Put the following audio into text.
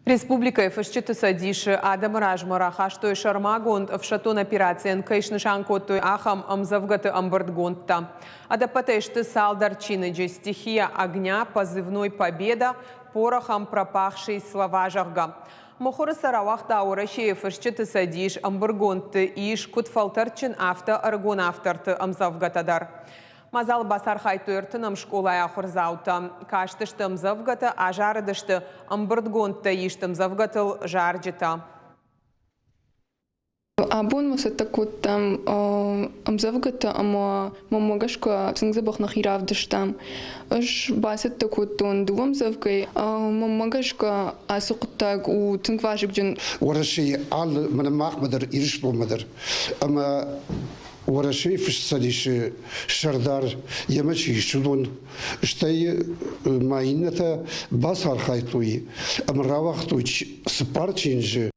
Республикӕйы Фысджыты цӕдисы адӕмы размӕ рахастой сӕрмагонд ӕфсӕддон операцийӕн кӕй снысан кодтой, ахӕм ӕмдзӕвгӕты ӕмбырдгондтӕ. Ӕдӕппӕтӕй сты цалдӕр чиныджы «Стихия огня», «Позывной Победа», «Порохом пропахшие слова», зӕгъгӕ. Мыхуыры сӕ рауагъта Уӕрӕсейы Фысджыты цӕдис. Ӕмбырдгондты ис куыд фӕлтӕрдджын, афтӕ ӕрыгон авторты ӕмдзӕвгӕтӕ дӕр. Мадзалы бацархайдтой ӕртынӕм скъолайы ахуырдзаутӕ. Кастысты ӕмдзӕвгӕтӕ, азарыдысты ӕмбырдгондтӕ ист ӕмдзӕвгӕтыл зарджытӕ. Абон ма цӕттӕ кодтам ӕмдзӕвгӕтӕ ӕмӕ мӕнмӕ гӕсгӕ тынг дзӕбӕх нӕхи равдыстам. Ӕз бацӕттӕ кодтон дыууӕ ӕмдзӕвгӕйы. Мӕнмӕ гӕсгӕ ацы хъуыддаг у тынг вазыгджын. Уӕрӕсейы алы мӕнӕ махмӕ дӕр, Ирыстонмӕ дӕр ӕмӕ Уӕрӕсейы Фысцӕдисы сӕрдар йемӕ чи ис, уыдон, стӕй ма иннӕтӕ бацархайдтой ӕмӕ рауагътой цыппар чиныджы.